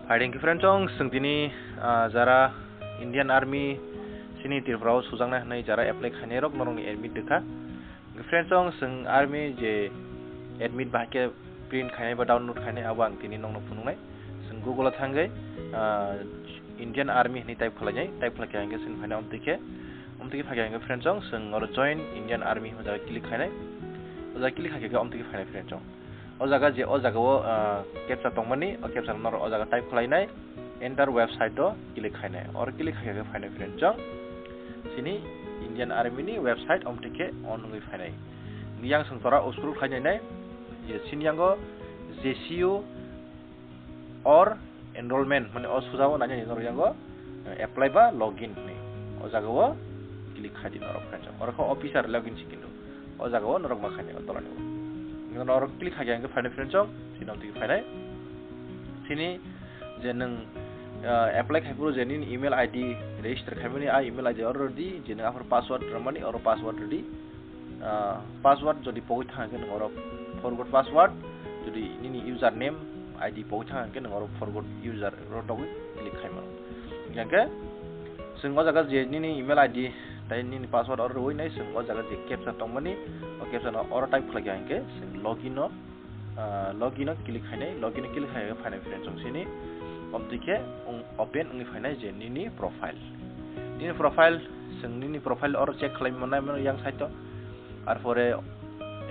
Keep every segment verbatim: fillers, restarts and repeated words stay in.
Hai, thank you, friend chong, chwng tini, ah, jara Indian Army sini Tripura o sujaknai hwnwi jara apply khainai rok norokni admit rwkha. Friend chong, chwng army je admit bahai khe print khainai ba download khainai, abo ang tini nokno phunuknai. Chwng Google o thangwi, ah, Indian Army hwnwi type khlainai, type khlaikha hwnkhe chwng phainai omtwi khe, omtwi khe phaikha hwnkhe friend chong, chwng oro join Indian Army hwnwi jaga click khainai. O jaga click khaikha khe omtwi khe phainai friend chong. O jaga je o jaga o, ah, captcha tongmani, o captcha norok o jaga type khlainai, enter website o click khainai. Oro click khaikha khe phainai friend chong. Chini Indian Army ni website omtwi khe on wngwi phainai. Yang chwng tora scroll khlainai nai, je chini yango J C U or enrollment, mane o sujao nainani norok yango, eh, apply ba login hwnwi. O jagao click khai di norok friend chong. Oro khe officer login si kintu. O jagao norok ma khainai o tolani o. Norok click khai khe phainai friend chong, chini omtwi khe phainai. Chini je nwng, eh, apply khai phuru je nini email I D register khaimani, a email I D oro rwdi, je nwng aphuru password rwmani, oro password rwdi. Ah, password jodi pogwi thang khe nwng oro forgot password, jodi nini username I D pogwi thang khe nwng oro forgot user oro dogwi click khai mano. Hingkhe chwng o jaga je nini email I D tai nini password oro rwui nai, chwng o jaga je captcha tongmani, o captcha no oro type khlai kha hingkhe chwng login o, ah, login o click khainai, login o click khai khe phainai friend chong sini, omtwi khe wng open wngwi phainai je nini profile. Nini profile, chwng nini profile oro check khlai manai mano yang side o. Arpore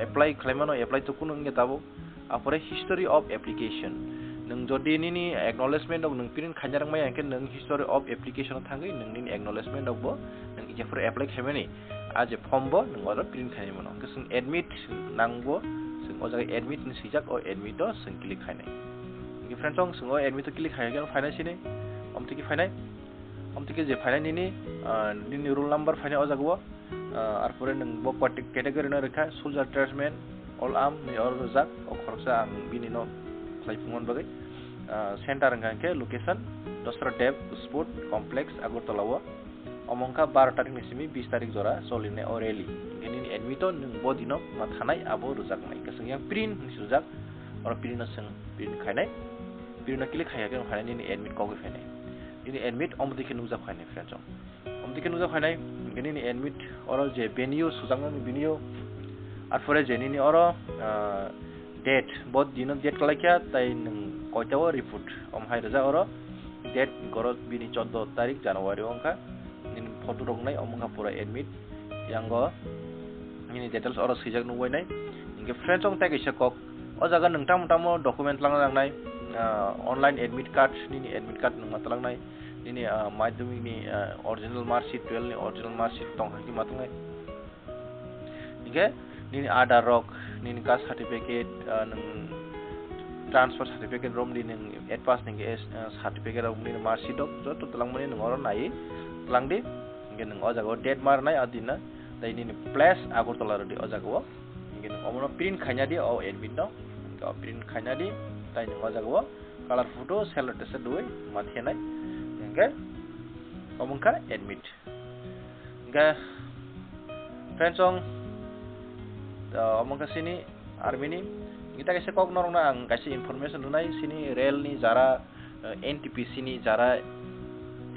apply khlai mano, apply to kunu wngya tabuk. Arpore history of application. Nwng jodi nini acknowledgement rok nwng print khaina rwngmaya hwnkhe nwng history of application o thangwi nwng nini acknowledgement rokbo nwng jephuru apply khaimani, a je form bo nwng oro print khainai mano. Hwnkhe chwng admit nangbo, chwng o jaga admit hinwi swijak, o admit o chwng click khainai. Hwnkhe friend chong, chwng o admit o click khai khe phainai sini, omtwi khe phainai. Omtwi khe je phainai nini, ah, nini roll number phainai o jaga o, ah, arpore nwng bo cate-, category no rwkha, soldier, tradesman, all arm hinwi oro rwjak, o khoroksa ang bini no khlai phungmani bagwi. Ah, center hwnkha hwnkhe location, Dasarath Dev Sport Complex, Agartala o. Omo wngkha baro tarik ni simi bis tarik jora cholinai o rally. Hwnkhe nini admit o nwng bo dino ma thanai abo rwjaknai. Hwnkhe chwng yang print hinwi swijak, oro print no chwng print khainai. Print no click khai khe phainai nini admit kogwi phainai. Nini admit omtwi khe nukjak phainai friend chong. Omtwi khe nukjak phainai, hwnkhe nini admit oro je venue sujaknani venue, arpore je nini oro, ah, date, bo dino date kwlai kha, tai nwng koita o report, omo hai rwjak oro date, hwnkhe oro bini choddo tarik January o wngkha, nini photo rok nai, omo wngkha pura admit, yango nini details oro swijak nukbai nai, hwnkhe friend chong tei kaisa kok, o jaga nwng tamo tamo document twlangna nangnai, ah, online admit card, nini admit card nwng ma twlangnai, nini, ah, madhyamik ni, ah, original mark sheet, twelve ni original mark sheet tong hai khe ma tongnai. Hingkhe nini Aadhaar rok, nini caste certificate, ah, nwng transfer certificate romdi, nwng eight pass ni khe, ah, certificate rok, nini mark sheet rok joto twlangmani nwng oro naiwi twlangdi. Hingkhe nwng o jaga o date ma rwnai a din no, tei nini place Agartala rwdi o jaga o. Hingkhe nwng omono print khaina di o admit no. Hingkhe o print khaina di, tei nwng o jaga o color photo, self attested rwui ma thenai. Hingkhe omo wngkha admit. Hingkhe friend chong, ah, omo wngkha sini army ni. Hingkhe tei kaisa kok norokno ang kaisa information rwnai, sini rail ni jara, eh, N T P C ni jara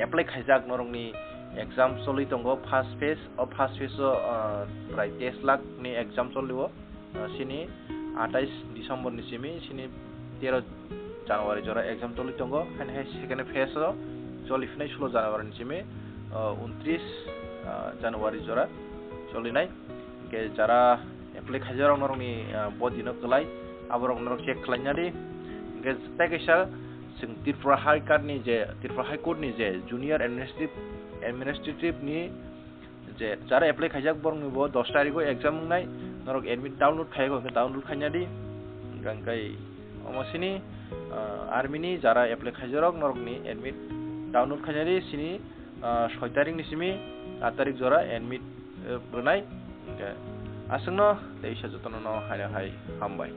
apply khaijak norokni exam choli tongo first phase, o first phase o, ah, prai teis lakh ni exam choli o. Ah, sini atais December ni simi, sini tero January jora exam choli tongo, haini hai second phase o choli phinai sulo January ni simi, ah, untris, ah, January jora cholinai. Hingkhe jara apply khaijak rok norokni, ah, bo dino kwlai, aborok norok check khlaina di. Hingkhe tei kaisa chwng Tripura High Court ni je, Tripura High Court ni je Junior Administrative, Administrative ni je jara apply khaijak borokni bo dos tarikh o exam wngnai, norok admit download khaijak hwnkhe download khaina di. Hingkhe omo sini, ah, army ni jara apply khaijak rok norokni admit download khaina di sini, ah, soi tarikh ni simi aat tarikh jora admit, eh, rwnai. Hingkhe aswkno tei isa jotono no haino hai hambai.